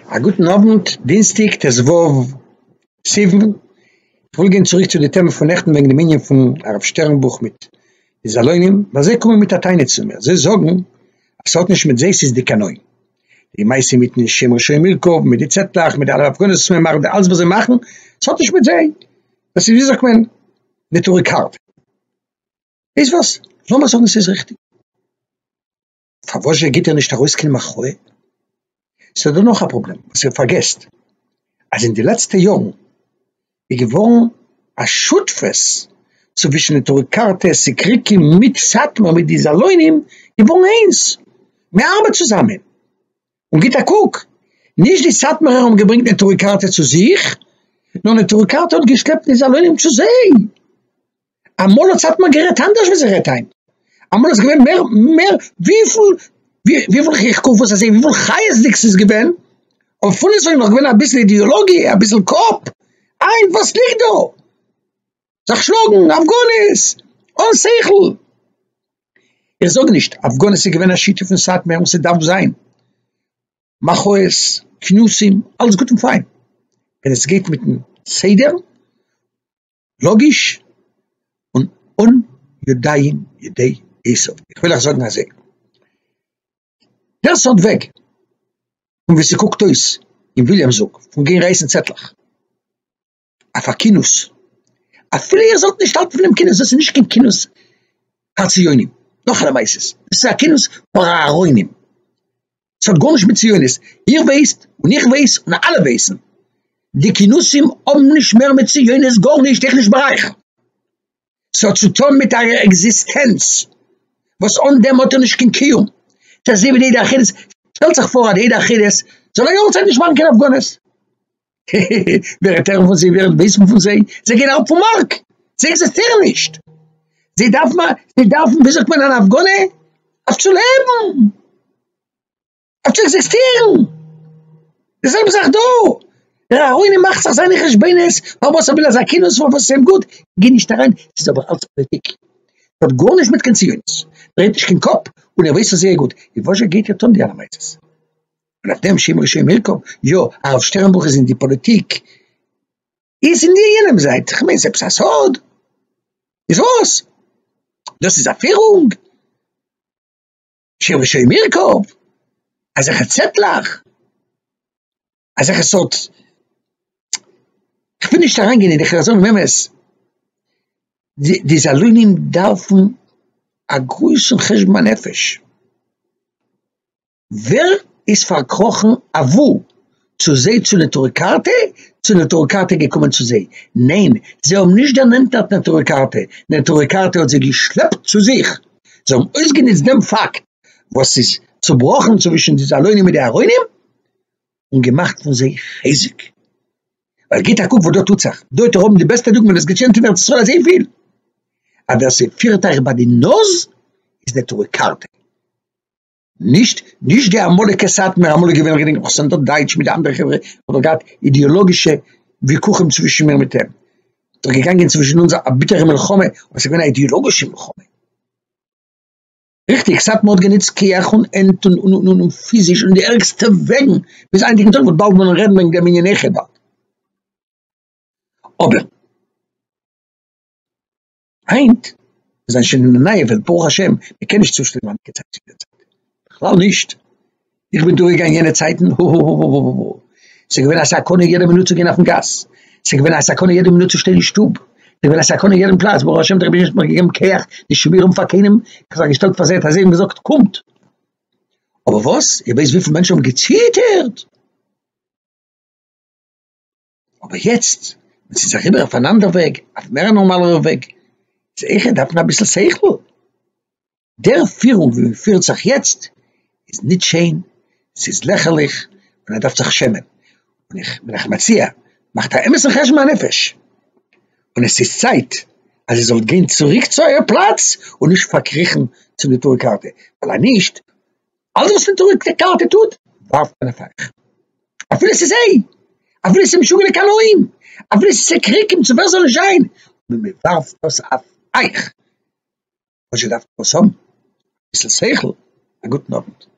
א גוטן אוונט, דינסטאג ט ו סיוון, איך וויל גיין צוריק צו די טעמע פון נעכטן וועגן דעם ענין פון הרב שטערנבוך מיט די זאלוינים, ווייל זיי קומען מיט א טענה צו מיר, זיי זאגן אז ס'האט נישט מיט זיי ס'איז די קנאים, די מעשה מיטן שם רשעים ירקב, מיט די צעטלעך, מיט די אלע הפגנות וואס מען מאכט, די אלעס וואס זיי מאכן, ס'האט נישט מיט זיי, דאס איז ווי זאגט מען נטורי קרתא. ווייסט וואס? לאמיר זאגן ס'איז ריכטיג. פארוואזשע גיט איר נישט ארויס קיין מחאה? ס'איז דא נאך א פראבלעם וואס איר פארגעסט, אז אין די לעצטע יארן איז געווארן א שותפות צווישן נטורי קרתא, סיקריקים מיט סאטמאר מיט די זאלוינים געווארן איינס, מען ארבעט צוזאמען, און גיט א קוק, נישט די סאטמארער האבן געברענגט נטורי קרתא צו זיך, נאר נטורי קרתא האט געשלעפט די זאלוינים צו זיי. אמאל האט סאטמאר גערעדט אנדערש ווי זיי רעדט היינט, אמאל איז געווען מער מער וויפיל וויפיל איך קוק וואס אזוי וויפיל חיות'דיג ס'איז געווען, אבער פון עס איז נאך געווען אביסל אידעאלאגיע אביסל קאפ, היינט וואס ליגט דא? זיך שלאגן, הפגנות, אן שכל. איך זאג נישט, הפגנות איז געווען א שיטה פון סאטמאר און ס'דארף זיין, מחאות, כינוסים, אלעס גוט און פיין, ווען עס גייט מיטן סדר, לאגיש און אן ידיים ידי עשו. איך וויל אייך זאגן אזוי, דער סארט וועג פון ווי ס'קוקט אויס אין וויליאמסבורג פון גיין רייסן צעטלעך אויף א כינוס, אפילו איר זאלט נישט האלטן פונעם כינוס, דאס איז נישט קיין כינוס הציונים, נאך אלע מעשות, דאס איז א כינוס פאר אהרונים, ס'האט גארנישט מיט ציונות, איר ווייסט און איך ווייס און אלע ווייסן, די כינוסים האבן נישט מער מיט ציונות גארנישט, איך נישט ביי אייך, ס'האט צו טון מיט אייער עקזיסטענץ, וואס אן דעם האט איר נישט קיין קיום, ס'איז אזוי ווי די עדה החרדית, שטעלט זיך פאר אז די עדה החרדית זאל א יאר צייט נישט מאכן קיין הפגנות, ווער וועט הערן פון זיי, ווער וועט וויסן פון זיי, זיי גייען אראפ פון מארק, זיי עקזיסטירן נישט, זיי דארפן, זיי דארפן, ווי זאגט מען, אן הפגנה אויף צו לעבן, אויף צו עקזיסטירן, די זעלבע זאך דא, דער אהרוני מאכט זיך זיינע חשבונות פארוואס ער וויל אזא כינוס, פארוואס עס איז אים גוט, גיי נישט אריין, ס'איז אבער אלץ פאליטיק, ס'האט גארנישט מיט קיין ציונות, דרייט נישט קיין קאפ, און ער ווייסט עס זייער גוט, און וואזשע גייט איר טון די אלע מעשות? און אויף דעם שם רשעים ירקב, יא, הרב שטערנבוך איז אין די פאליטיק, איז אין די יענעם זייט, כ'מיין ס'איז עפעס א סוד? איז וואס? דאס איז א פירונג? שם רשעים ירקב? אזעלכע צעטלעך? אזעלכע סארט, כ'וויל נישט אריינגיין אין די, כ'וועל זאגן דעם אמת, די זאלוינים דארפן א גרויסן חשבון הנפש. ווער איז פארקראכן אוואו? צו זיי צו נטורי קרתא? צו נטורי קרתא געקומען צו זיי? ניין, זיי האבן נישט דערנענטערט נטורי קרתא, נטורי קרתא האט זיי געשלעפט צו זיך, זיי האבן אויסגענוצט דעם פאקט וואס איז צובראכן צווישן די זאלוינים מיט די אהרונים און געמאכט פון זיי חוזק. ווייל גיט א קוק וואס דא טוט זיך, דא וועט איר האבן די בעסטע דוגמא, און עס געשענט אין ארץ ישראל אזויפיל, אז ווער ס'פירט אייך ביי די נאז איז נטורי קרתא. נישט נישט די אמאליגע סאטמאר, אמאל איז געווען ר' נח סענדער דייטש מיט די אנדערע חברה, האט דאך געהאט אידיאלאגישע וויכוחים צווישן מיר מיט אים, איז דאך געגאנגען צווישן אונז א ביטערע מלחמה, אבער ס'איז געווען א אידיאלאגישע מלחמה. ריכטיג, סאטמאר האט גענוצט כח און הענט און און און פיזיש און די ערגסטע וועגן, ביז היינטיגן טאג, מ'וועט באלד וועלן רעדן וועגן דעם ענין אויכעט באלד. אבער. היינט מיר זענען שוין אין א נייע וועלט ברוך השם, מען קען נישט צושטעלן היינטיגע צייט צו יענע צייט, בכלל נישט, איך בין דורכגעגאנגען יענע צייטן הוהוהוהוהוהוה, ס'איז געווען א סכנה יעדע מינוט צו גיין אויפן גאס, ס'איז געווען א סכנה יעדע מינוט צו שטיין אין שטוב, ס'איז געווען א סכנה יעדן פלאץ, ברוך השם דער אייבערשטער האט מיר געגעבן כח נישט צו מורא האבן פאר קיינעם, איך האב זיך געשטעלט פאר זיי האט אזוי געזאגט קומט, אבער וואס, איר ווייסט וויפיל מענטשן האבן געציטערט? אבער יעצט ווען ס'איז אריבער אויף אן אנדער וועג, אויף מער א נארמאלערע וועג, איז אויכעט דארף מען אביסל שכל. דער פירונג ווי מ'פירט זיך יעצט איז ניט שיין, ס'איז לעכערליך, און ער דארף זיך שעמען. און איך בין אייך מציע, מאכט א אמת'ן חשבון הנפש, און עס איז צייט אז איר זאלט גיין צוריק צו אייער פלאץ און נישט פארקריכן צו נטורי קרתא, ווייל אז נישט אלעס וואס נטורי קרתא טוט ווארפט מען אויף אייך, אפילו ס'איז זיי, אפילו ס'איז משוגענע קנאים, אפילו ס'איז סיקריקים צו ווער זאל נישט זיין, אבער מען ווארפט דאס אויף אייך, וואס זשע דארפט איר עס האבן? אביסל שכל, א גוטן אוונט.